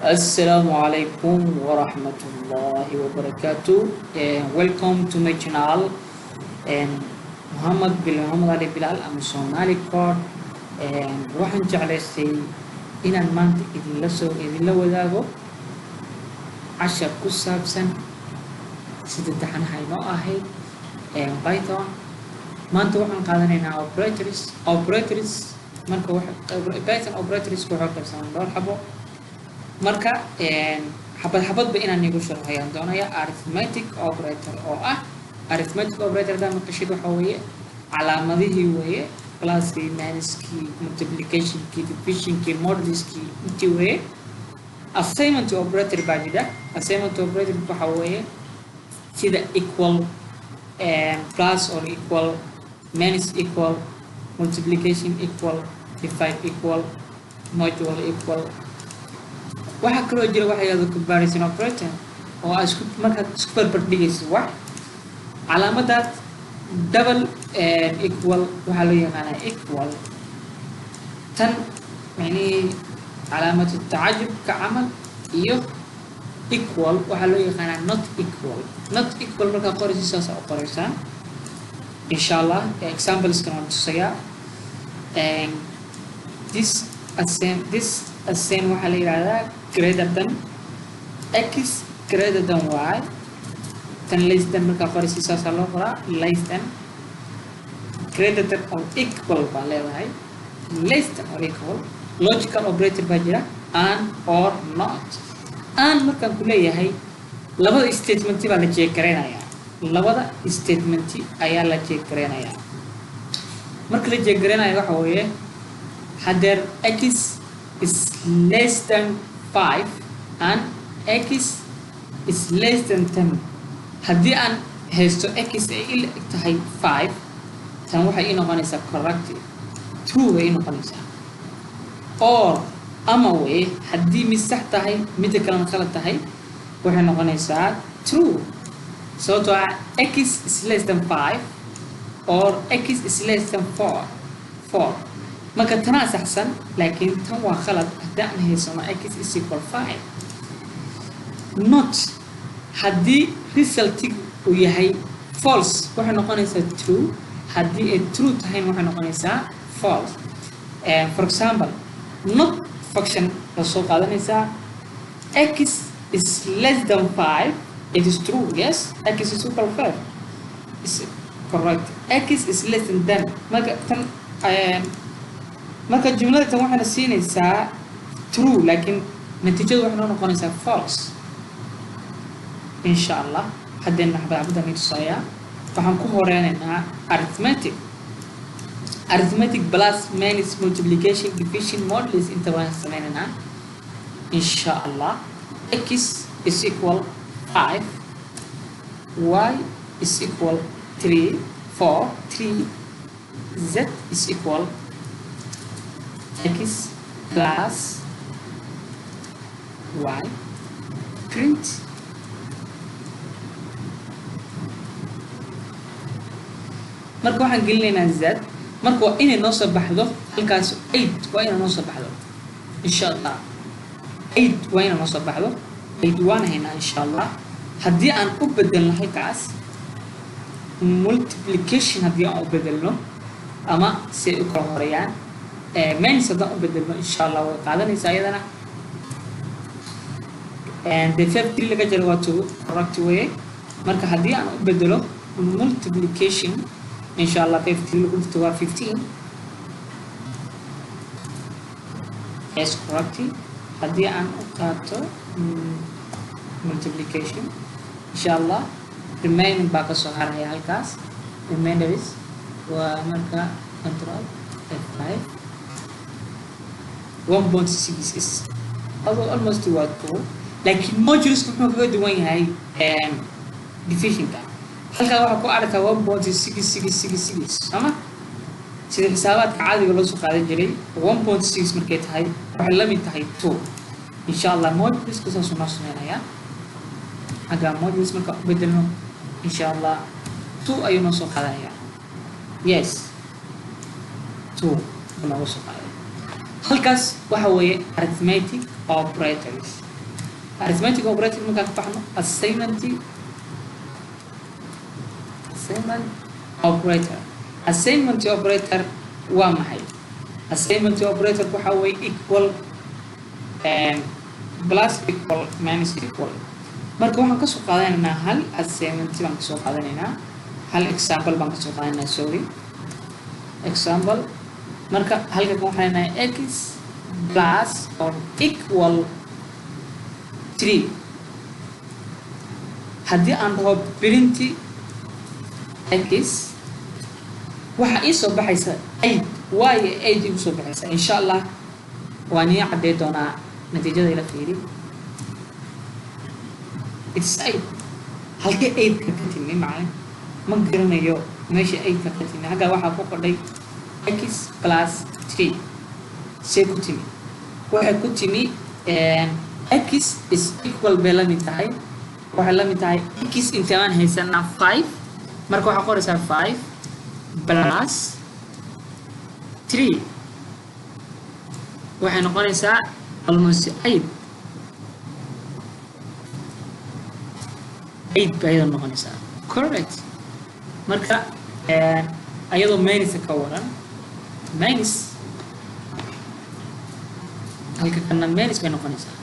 Assalamu alaikum warahmatullahi wabarakatuh. Welcome to my channel. Muhammad Bil Muhammad Ali Bilal ama Somali Code. Waxaan jeclaystay inaan maanta idinla wadaago cashar ku saabsan sida taxanaha inoo ahayd Python. Maanta waxaan qaadanaynaa operators. Operators marka Python operators wuxuu qaybsamaa dhowr xabo. Marka xabad xabadba inaan iigu sharxo ayaan doonayaa. Arithmetic operator oo ah arithmetic operator haddaan maqashid waxa weeye calaamadihii weeye, pluskii, minuskii, multiplicationkii, divisionkii, moduluskii, intii weeye. Assignment operator baa jira. Assignment operator waxa weeye sida equal, plus or equal, minus equal, multiplication equal, divide equal, module equal. Waxaa kaloo jira waxa yidhahdo comparison operator oo aad isku markaad isku barbar dhigaysid wax. Calaamadaas double equal waxaa loo yaqaanaa equal, tan micnihii calaamatu tacajubka camal, iyo equal waxaa loo yaqaanaa not equal. Not equal markaad qoraysid saas u qoraysaa. Insha Allah exampleskan waan tusayaa. This assign, this assign waxaa la yidhahdaa greater than, x greater than y. Tan less than markaa qoraysid saasaa loo qoraa, less than, greater than or equal baa leedahay, less than or equal. Logical operator baa jira, and or not. And markaan ku leeyahay labada statementi baa la jeegareynayaa, labada statementi ayaa la jeegareynayaa. Marka la jeegareynayo waxa weeye hadeer x is less than 5 and x is less than 10. Haddii aan haysto x ay ila eg tahay 5, tan waxay ii noqonaysaa correct, true bay ii noqonaysaa. Or ama weye haddii mid sax tahay midda kalena khalad tahay waxay noqonaysaa true, sababtoo ah x is less than 5 or x is less than 4 4. Marka tanaa saxsan laakiin tan waa khalad haddii aan haysano x is equal 5. Not haddii resultig uu yahay false waxay noqonaysaa true, haddii ay true tahayna waxay noqonaysaa false. For example, not function la soo qaadanaysaa x is less than 5, it is true, yes, x is equal 5 is correct, x is less than 10. Marka tan marka jumlada tan waxayna siinaysaa true laakiin natiijadu waxay noo noqonaysaa false. Insha Allah haddayna xabad xabadaan ii tusayaa. Waxaan ku horeynaynaa arithmetic. Arithmetic plus minus multiplication division modulus inta waan sameynaynaa insha Allah. X is equal 5, y is equal 3 4 3, z is equal x plus y. Print. Marka waxaan gelinaynaa z, marka waa inay noo soo baxdo halkaas 8, waa inay noo soo baxdo insha Allah 8, waa inay noo soo baxdo 8 waan haynaa insha Allah. Haddii aan u bedelno halkaas multiplication, haddii aan u bedelno ama si ay u kala horeeyaan minus haddaan u bedelno insha Allah way qaadanaysaa iyadana. The 5 3 laga jaro waa 2, correct way. Marka haddii aan u bedelo multiplication insha Allah 5 3 lagu dhufto waa 15, yes, correct. Haddii aan u qaato multiplication insha Allah remaining baa kasoo haraya halkaas, remainders waa marka control F5 1.6 is although almost waa 2, laakiin modulus muxuu kaga duwan yahay divisionka. Halkaa waxaa ku arkaa 1.6666 ama sida xisaabaadka caadiga loo soo qaadan jiray 1.6 markay tahay waxay la mid tahay 2. Insha Allah moduluska saasuu noo sameynayaa. Xagga modulus marka u bedelno insha Allah 2 ayuu noo soo qaadanayaa, yes, 2 buu nooga soo qaaday. Halkaas waxa weeye arithmetic operators. Arithmetic operator markaan ka baxno, assignment operator. Assignment operator waa maxay? Assignment operator waxa weeye equal, plus equal, minus equal. Marka waxaan kasoo qaadanaynaa hal assignment baan kasoo qaadanaynaa, hal example baan kasoo qaadanaynaa, sorry, example. Marka halkan waxaan leenahay x plus or equal 3. Haddii aan dhaho print x, waxa ii soo baxaysa 8. Waayo 8 igu soo baxaysa? Insha Allah waan ii caddey doonaa natiijada. Ila fiiri, it's 8. Halkee 8 ka ka timi, macalin? Ma garanayo meesha 8 ka ka timi. Halkaa waxaa ku qodhay x plus 3. See ku timi? Waxay ku timi x is equal bay la mid tahay, waxay la mid tahay x intaan haysanaa 5. Marka waxaa qoraysaa 5 plus 3, waxay noqonaysaa almost 8. 8 bay ayada noqonaysaa, correct. Marka ayadoo minus ka waran? Minus halka kanna minus bay noqonaysaa.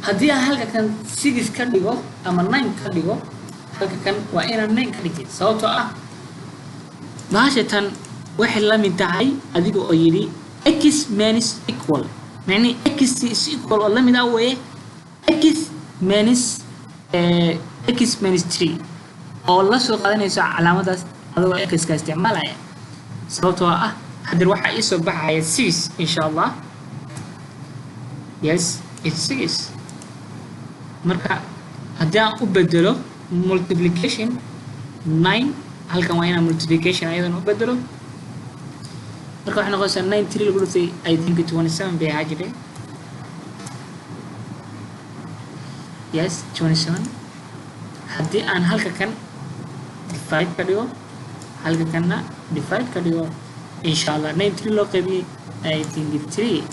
Haddii aan halka kan 6 ka dhigo ama 9 ka dhigo, halka kan waa inaan 9 ka dhigtid, sababtoo ah bahasha tan waxay la mid tahay adiga oo yidhi x minus equal, macnihi x is equal oo la mid ah weeye x minus x minus 3, oo la soo qaadanayso calaamadaas adigoo x-ka isticmaalaya, sababtoo ah haddii waxaa ii soo baxaya 6, insha Allah. Yes, it's 6. Marka haddii aan u bedelo multiplication 9, halkan waa inaan multiplication ayadana u bedelo. Marka waxay noqonaysaa 9 3 lagu dhuftay, I think 27 bay ahaa jiray. Yes, 27. Haddii aan halka kan divide ka dhigo, halka kanna divide ka dhigo, insha Allah 9 3 loo qaybiyey, I think 3,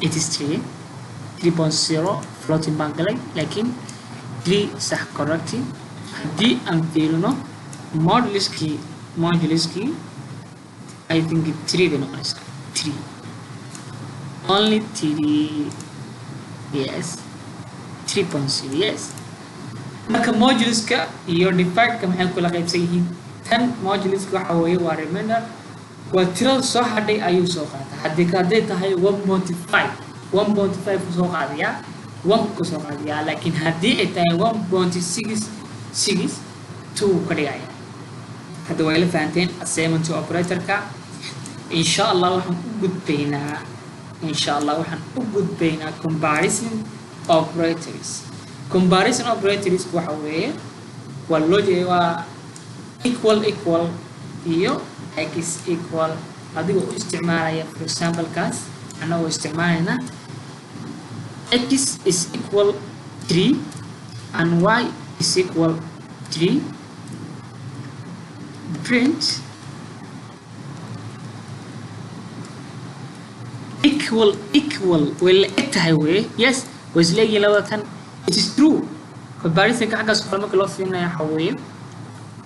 it is 3. 3.0 floating baan galay, laakiin 3 sax, correct. Haddii aan fiirino moduluskii, I think 3 bay noqonaysaa, 3, only 3. Yes, 3.0, yes. Marka moduluska iyo divide-ka maxay kula qaybsan yihiin? Tan moduluska waxa weeye waa remainder, waa tirada soo hadhay ayuu soo qaataa. Haddii hadday tahay 1.5, 1.5 ku soo qaadayaa, 1 ku soo qaadayaa, laakiin haddii ay tahay 1.66, 2 ka dhigaya. Hadda waa ila fahanteen assignment operator-ka. Insha Allah waxaan u gudbaynaa, insha Allah waxaan u gudbaynaa comparison operators. Comparison operators waxa weeye waa loo jeeda waa equal equal iyo x equal, adigoo u isticmaalaya, for example kaas annagoo isticmaalayna x is equal 3 and y is equal 3, print equal equal, way la eg tahay weye. Yes, way isla egyihiin labada tan. It is true. Comparisonka xaggaas kale marka loo fiirinaya waxa weeye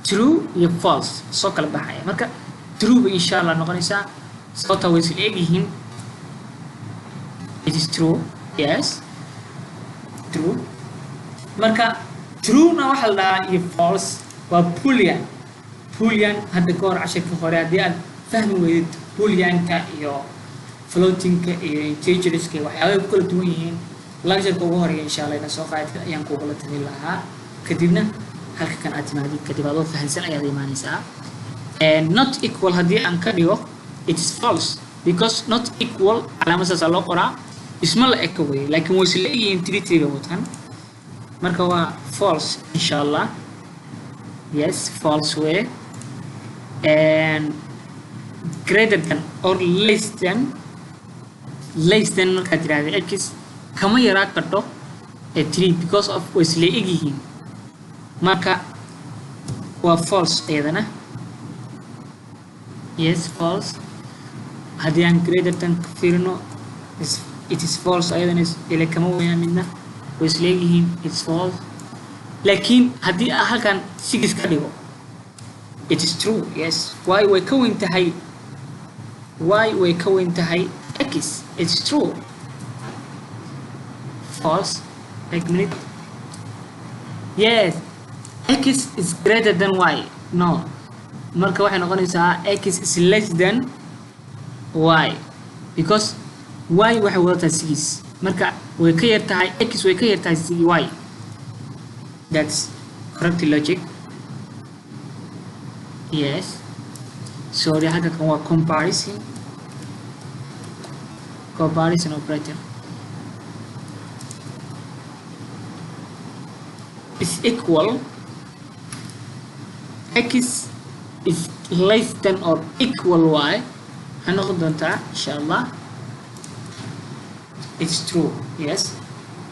true iyo false soo kala baxaya. Marka true bay insha Allah noqonaysaa, sababtaa way isla eg yihiin. It is true, yes, true. Marka true-na waxaa la dhahaa iyo false waa boolean. Boolean hadda ka hor cashirka hore haddii aad fahmi weydid booleanka iyo floatingka iyo integerska waxyaabay ku kala duwan yihiin, lectureka ugu horeeya insha Allah ina soo qaadid ayaan kugula talin lahaa. Kadibna halka kan aad timaadid, kadib adoo fahansan ayaad imaanaysaa. Not equal haddii aan ka dhigo, it is false, because not equal calaamad saasaa loo qoraa, isma la eka weye, laakiin way isla egyihiin, 3 3 bay wataan. Marka waa false, insha Allah. Yes, false way. And greater than or less than, less than markaad tirahda x kama yaraa karto ee 3, because of way isla egyihiin. Marka waa false iyadana. Yes, false. Haddii aan greater than ka fiirino is It is false ayadana, ile kama weynaa midna, way isleegyihiin. It's false. Laakiin haddii aan halkan 6 ka dhigo, it is true. Yes, y way ka weyn tahay, y way ka weyn tahay x. It's true. False. Like minute. Yes, x is greater than y. No, marka waxay noqonaysaa x is less than y, because y waxay wadataa 6, marka way ka yar tahay x, way ka yar tahay y. That's correct logic. Yes, sorry, halka kan waa comparison operator is equal. X is less than or equal y waxay noqon doontaa, insha Allah, it's true. Yes,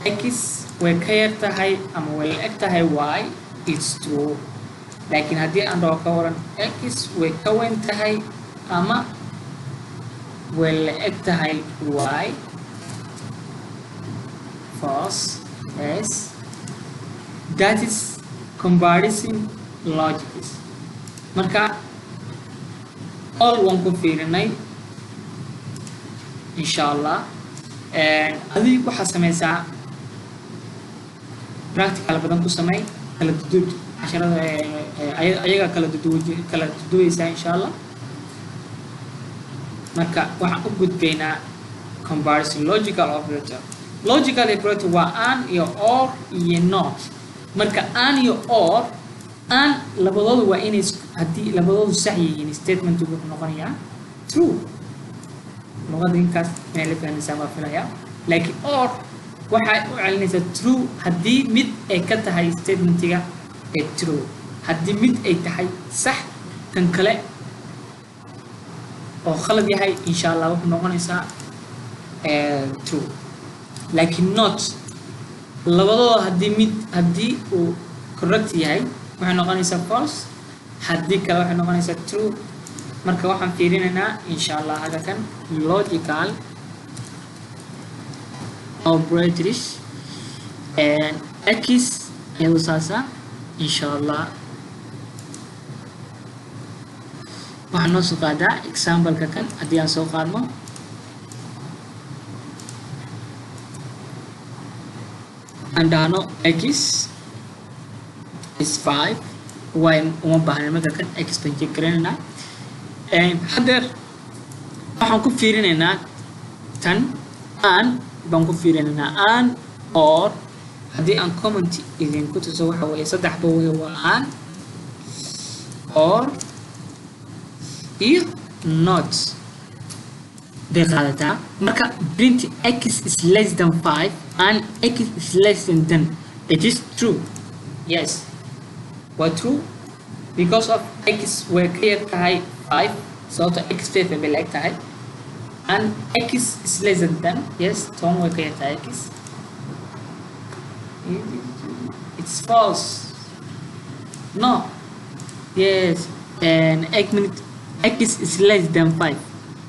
x way ka yar tahay ama way la eg tahay y. It's true. Laakiin haddii aan dhaho ka waran x way ka weyn tahay ama way la eg tahay y? False. Yes, that is comparison logics. Marka all waan ku fiirinay, insha Allah. Adigu waxaad sameysaa practical badan ku samey, kala duduud casharada ayaga kala duduwaj kala duduwaysaa, insha Allah. Marka waxaan u gudbaynaa comparison logical operator. Logical operator waa and iyo or iyo not. Marka and iyo or and labadoodu waa inay, haddii labadoodu sax yihiin, statement wuxuu noqonayaa true. Luqadda inkaas inay la fahmaysaa baa filayaa. Laakiin or waxay u celinaysaa true haddii mid ay ka tahay statementiga ee true. Haddii mid ay tahay sax, tan kale oo khalad yahay, insha Allah wuxuu noqonaysaa true. Laakiin not labadooda haddii mid haddii uu correct yahay, waxay noqonaysaa false, haddii kale waxay noqonaysaa true. Marka waxaan fiirinaynaa, insha Allah, halka kan logical operators and x iyadu saasa, insha Allah. Waxaan noo soo qaadaa example-ka kan. Haddii aan soo qaadno, aan dhahno x is 5, y uma baahna. Marka kan x baan check garaynaynaa. Haddeer waxaan ku fiirinaynaa tan, and baan ku fiirinaynaa, and or. Haddii aan comment idinku tuso, waxa weeye saddexba wey, waa and, or iyo not bay qaadataa. Marka print x is less than 5 and x is less than 10. It is true. Yes, waa true because of x way ka yar tahay 5, sababta x 5 bay la eg tahay, and x is less than 10. Yes, 10 way ka yar tahay x. It's false. No. Yes, and x minute x is less than 5,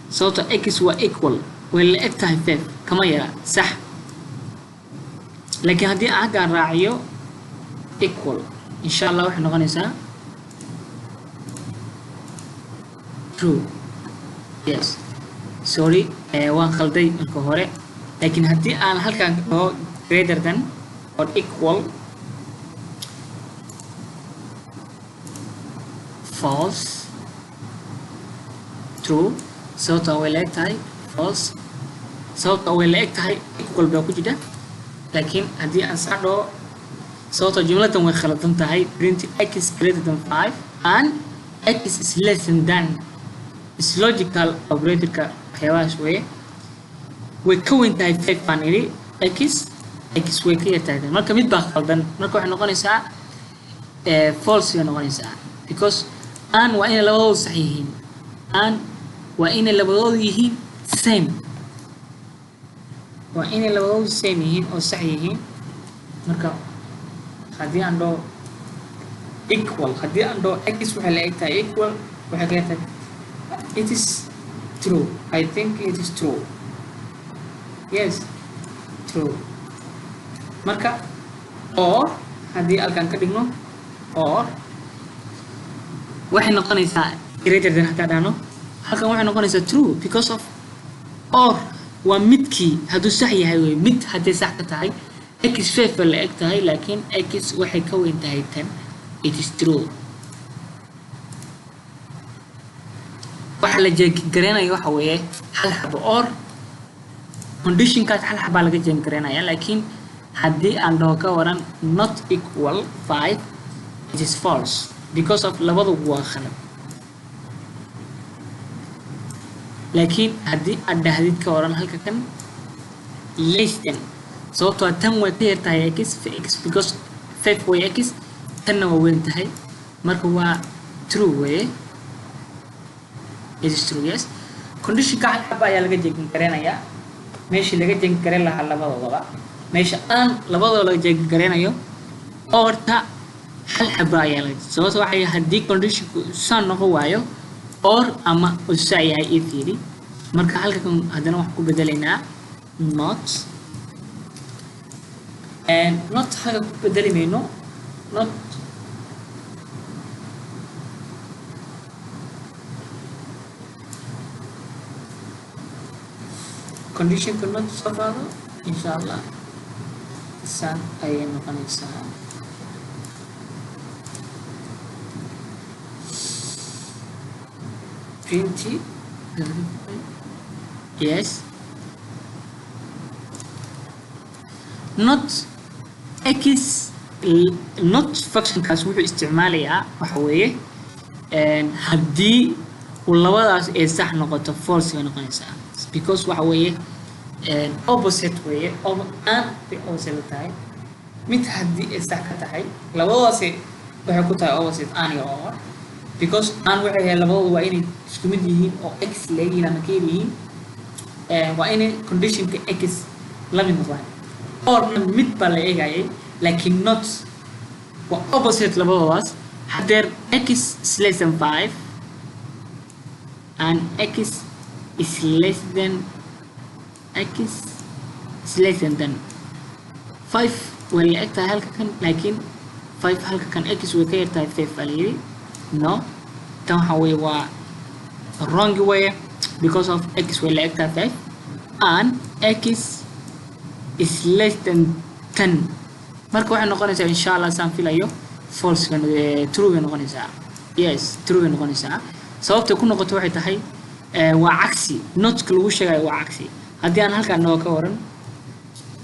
sababta x waa equal, way la eg tahay 5, kama yara, sax. Laakiin haddii aan halkaan raaciyo equal, insha Allah waxay noqonaysaa true. Yes, sorry, waan khalday marka hore. Laakiin haddii aan halkaan dhaho greater than or equal, false, true, sababta way la eg tahay, false, sababta way la eg tahay, equal baa ku jira. Laakiin haddii aan sax dhaho, sababta jumladan way khaladan tahay. Print x greater than 5 and x is less than is logical operatorka waxyaabahaas weeye. Way ka weyn tahay 5 baan idhi x, x way ka yar tahay. Marka mid baa khaldan. Marka waxay noqonaysaa false bay noqonaysaa, because and waa inay labadoodu sax yihiin, and waa inay labadoodu yihiin same, waa inay labadoodu same yihiin oo sax yihiin. Marka haddii aan dhaho equal, haddii aan dhaho x waxay la eg tahay equal, waxay ka yar tahay, it is true. I think it is true. Yes, true. Marka or haddii halkan ka dhigno or, waxay noqonaysaa greater than. Haddaan dhahno halkan, waxay noqonaysaa true, because of or waa midkii hadduu sax yahay wey. Mid hadday sax ka tahay, x 5 ba la eg tahay, laakiin x waxay ka weyn tahay 10, it is true. Waxa la check garaynaya waxa weeye hal xabo or conditionkaas, hal xabaa laga check garaynaya. Laakiin haddii aan dhaho ka waran not equal 5, it is false, because of labadu waa khalad. Laakiin haddii aad dhahdid ka waran halka kan less than, sababtoo ah tan way ka yar tahay x, x because 5 way x, tanna waa weyn tahay, marka waa true weye. It is true, yes. Conditionka hal xaba ayaa laga checking garaynayaa meeshii laga checking garayn lahaa labadoodaba. Meesha aan labadooda laga checking garaynayo, orta hal xaba ayaa laga, sababta waxay haddii conditionku saan noqon waayo or ama uu saa yahay ii fiiri. Marka halka kan haddana waxaan ku bedelaynaa not and not. Halka ku bedeli mayno not. Conditionka not soo qaado, insha Allah saan ayay noqonaysaa. Print, yes. Not x, not functionkaas wuxuu isticmaalayaa waxa weeye haddii uu labadaas ay sax noqoto, false bay noqonaysaa, because waxa weeye opposite weeye, aan bay opposite la tahay. Mid haddii ay sax ka tahay, labadaasi waxay ku tahay opposite and iyo or, because aan waxay yahay labadoodu waa inay isku mid yihiin oo x leeyihiin ama ka yar yihiin, waa inay conditionka x la mid noqdaan. Orna mid baa la eegayay, laakiin not waa opposite labadoodaas. Haddeer x is less than 5 and x is less than, x is less than 10. 5 way la eg tahay halka kan, laakiin 5 halka kan x way ka yar tahay 5 baa la yidhi. No, tan waxa weeye waa wrong way, because of x way la eg tahay 5 and x is less than 10. Marka waxay noqonaysaa, insha Allah, saan filayo, false, true bay noqonaysaa. Yes, true bay noqonaysaa. Sababta ku noqoto waxay tahay waa cagsi. Notka lagu sheegayo waa cagsi. Haddii aan halkaan noo ka waran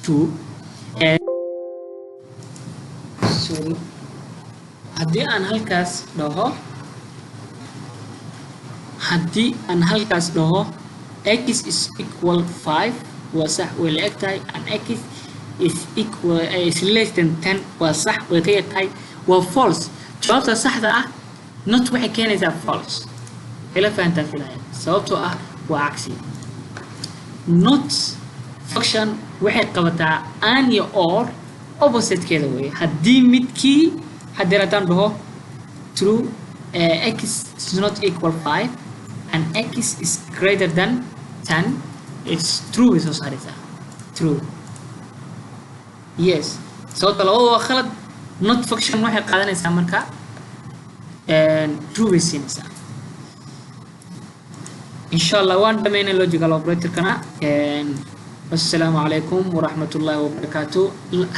two, sorry, haddii aan halkaas dhaho, haddii aan halkaas dhaho x is equal 5, waa sax, way la eg tahay, and x is equal is less than 10, waa sax, way ka yar tahay, waa false. Jawaabta saxda ah not waxay keenaysaa false. Ila fahantaa filaya, sababtoo ah waa cagsi. Not function waxay qabataa and iyo or oppositekeeda weeye. Haddii midkii haddii haddaan dhaho true, x is not equal 5 and x is greater than 10, it's true way soo saaraysaa, true, yes. Sababta labada waa khalad. Not function waxay qaadanaysaa marka true bay siinaysaa, insha Allah. Waan dhamaynay logical operatorkana. Wassalaamu calaykum waraxmat ullaahi wabarakaatu.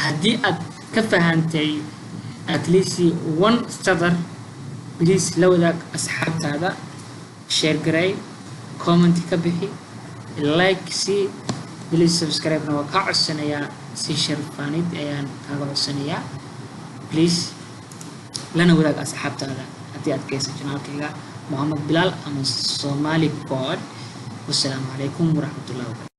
Haddii aad ka fahantay at least one sadar, please la wadaag asxaabtaada, share garay, comment ka bixi, like si, please subscribe-na waa kaa codsanayaa, si sharfaanid ayaan kaaga codsanayaa. Please lana wadaag asxaabtaada haddii aad kaysa channelkayga Mohamed Bilaal ama Somali Code. Wassalaamu calaykum waraxmatullahi wabarakatu.